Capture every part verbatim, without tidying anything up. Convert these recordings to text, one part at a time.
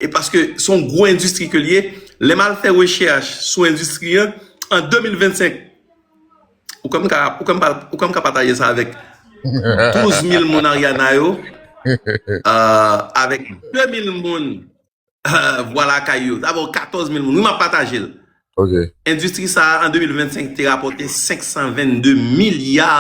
E paske se yon gwo endistri ke l ye. Lè m al fè rechèch sou endistri an, an de mil vennsenk, ou kwè m ka, ou kwè m pa, ou kwè m ka pataje sa avèk douz mil moun Ariana yo, euh, avèk de mil moun, euh, vwa lakay yo. Sa va yon katòz mil moun. Wi, m ap pataje l. Ok. Endistri sa a, an de mil vennsenk, te rapòte senk san vennde milya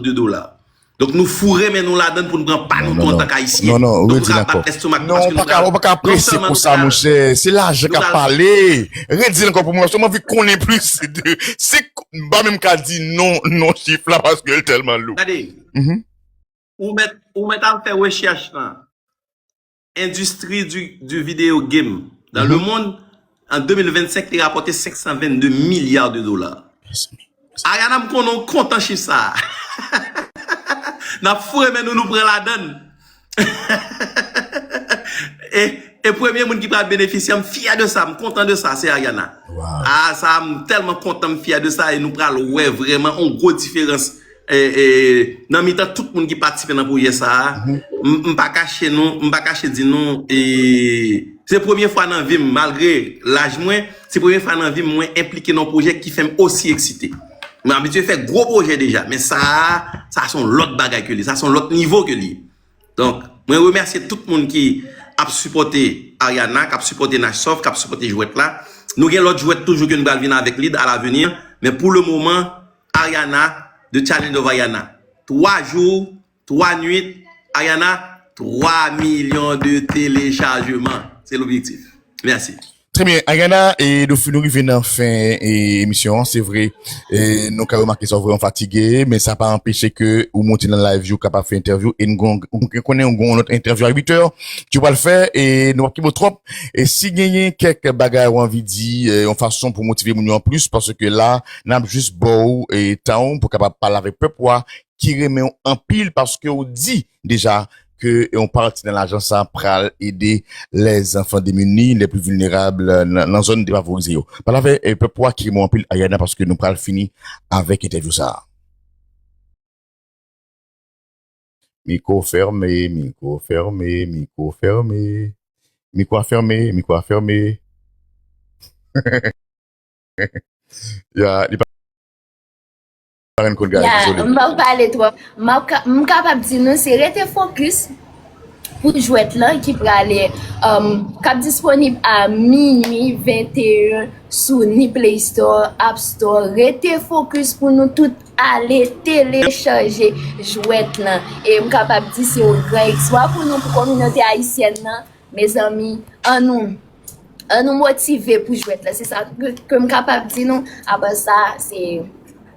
de dola. Donk, nou foure men nou ladan l pou n pran pa nou tou antank Ayisyen. Non, non, Donk, redi l ankò. Bat lestomak nou Non, paske ou pa ka, ou pa ka prese konsa, monchè. Se lajan k ap pale. Redi l ankò pou mwen, paske m anvi konnen plis. Se, m pa menm ka di non, non chif la, paske l tèlman lou. Gade, ou mèt, ou mèt al fè rechèch lan. Endistri du, du video game dans le monde, an de mil vennsenk, li rapòte senk san vennde milya de dola. Ariana, m konnen w kontan chif sa a. N ap foure men nou, nou pran ladan l. E, e premye moun ki pral benefisye, m fyè de sa, m kontan de sa, se Ariana. Ah, sa, m tèlman kontan, m fyè de sa, e nou pral wè vrèman yon gwo diferans e, e, nan mitan tout moun ki patisipe nan pwojè sa a, m, m pa kache nou, m pa kache di nou, e, se premye fwa nan vi m, malgre laj mwen, se premye fwa nan vi m mwen enplike nan yon pwojè ki fè m osi eksite. Mwen abitye fè gwo pwojè deja, men sa a, sa se yon lòt bagay ke li, sa se yon lòt nivo ke li. Donk, mwen remèsye tout moun ki ap sipòte Ariana, k ap sipòte Nash Soft, k ap sipòte jwèt la. Nou gen lòt jwèt toujou ke nou pral vin avèk li à l'avenir, men pou le moman, Ariana, The Challenge of Ariana. Twa jou, twa nuit, Ariana, twa milyon de telechajeman. Se lobjektif. Mèsi. Trè byen, Ariana, e nou fin, nou rive nan fen e, emisyon an, se vre. E nou ka remake sa, w vrèman fatige, men sa pa anpeche ke ou monte nan live yo, kapab fè entèvyou, e nou gon, ou konnen ou gon lòt entèvyou a uit è, ke w pral fè, e nou p ap kenbe w twòp. E si genyen kèk bagay ou anvi di, e, yon fason pou motive moun yo anplis, paske la, n ap jis ba w, e, tan w pou kapab pale avèk pèp ou a, ki renmen w anpil, paske w di deja ke yon pati nan lajan sa pral ede les enfants démunis, les plus vulnérables, nan, nan zòn defavorize yo. Pale avèk, e, pèp ou a ki renmen w anpil, Ariana, paske nou pral fini avèk entèvyou sa a. Mikwo fèmen, mikwo fèmen, mikwo fèmen. Mikwo a fèmen, mikwo a fèmen. Ya, li pa renn kont, guys, dezole. M p ap pale twòp. M ap ka, m kapab di nou se rete fokis pou jwèt lan ki prale, um, k ap disponib a minui venteyen sou ni Play Store, App Store. Rete fokis pou nou tout ale telechaje jwèt lan. E m kapab di se yon gran eksplwa pou nou, pou kominote ayisyèn nan. Mezanmi, ann nou, ann nou motive pou jwèt la. Se sa ke, ke m kapab di nou. Apa sa, se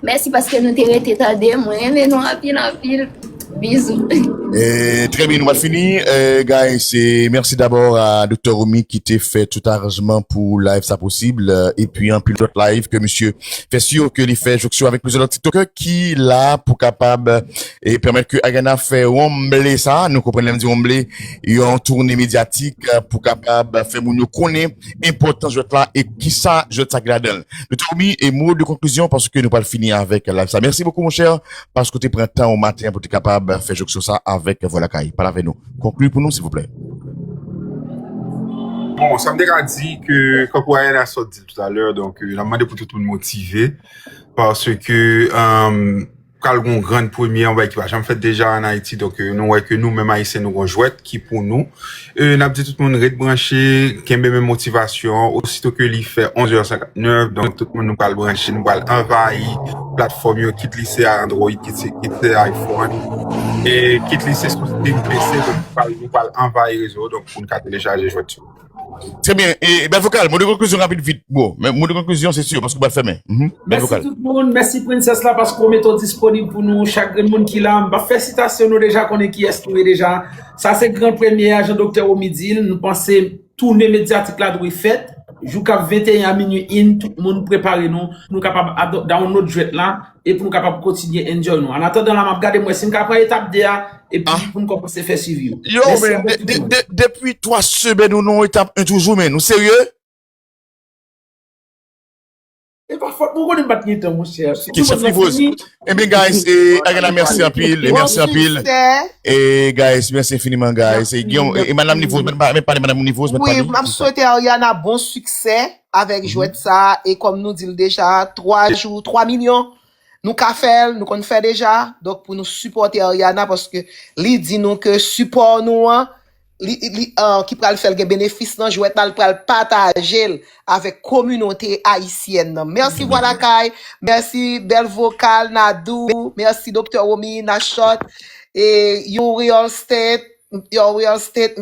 mèsi paske nou te rete tande. Mwen renmen nou anpil, anpil. Bizou. E, trè byen, nou pral fini. E, guys, e, mèsi dabò a Doktè Romy ki te fè tout aranjman pou live sa posib. E, epi anpil lòt live ke misye fè si ke li fè jonksyon avèk plizyè lòt TikToker ki la pou kapab e pèmèt ke Ariana fè wonble sa, nou konprann lè m di wonble, yon toune medyatik, e, pou kapab fè moun yo konnen enpòtans jwèt la e kisa jwèt sa gen ladan l. Doktè Romy, e mo de konklizyon, paske nou pral fini avèk live sa. Mèsi bokou, monchè, paske w te pran tan w maten an pou te kapab fè jonksyon sa avèk Vwa Lakay. Pale avèk nou. Konkli pou nou, silvouplè. Bon, sa m te ka di ke, kankou Ariana sot di l toutalè, donk, e, n ap mande pou tout moun motive, paske, e, pral gon grann premyè, yon bagay ki pa janm fèt deja ann Ayiti. Donk, e, nou wè ke nou menm Ayisyen, nou gon jwèt ki pou nou. E, n ap di tout moun ret branche, kenbe menm motivasyon an, osito ke li fè onz è senkantnèf, donk tout moun nou pral branche, nou pral anvayi platfòm yo, kit li se Android, kit se, kit se iPhone, e kit li se sou Steam P C, donk nou pral, nou pral anvayi rezo, donk pou n ka telechaje jwèt yo. Trè byen. E, Bèl Vokal, mo de konklizyon rapid, vit, bro. Men mo de konklizyon, se si, paske w pral fèmen. Mhm. Bèl Vokal. Mèsi tout moun, mèsi Princess la, paske w mete w disponib pou nou, chak grenn moun ki la. M p ap fè sitasyon, nou deja konnen kiyès nou ye deja. Sa se gran premye a, jan Doktè Romy di l, nou panse toune medyatik la dwe fèt. Jou k ap venteyen a minui en, tout moun prepare nou, pou nou kapab ado-, download jwèt la, e pou nou kapab kontinye enjoy nou. Annatandan la, m ap gade m wè si m ka pran etap de a, epi pou n kòmanse fè swivi yo. Yo, men, de, de, de, depi twa semèn ou nan etap en toujou, men, ou serye? E pa fòt mwen, konnen m pa t gen tan, monchè. Kesyon Livroz. Ebyen, guys, e, Ariana, mèsi anpil, e mèsi anpil. E, guys, mèsi enfiniman, guys. E, Guillaume, e, e, Madam Livroz, mwen pa, mwen pa pale Madam Livroz, mwen Wi, pale. m ap swete Ariana bon siksè avèk jwèt sa. E kòm nou di l deja, twa jou, twa milyon, nou ka fè l, nou konn fè deja. Donk, pou nou sipòte Ariana, paske li di nou ke sipò nou an, li, li, uh, ki pral fè l gen benefis nan jwèt la, l pral pataje l avèk kominote ayisyèn nan. Mèsi Vwa Lakay, mèsi bèl vokal Nadou, mèsi Doktè Romy, Nachot, e Yo Real Estate, Yo Real Estate,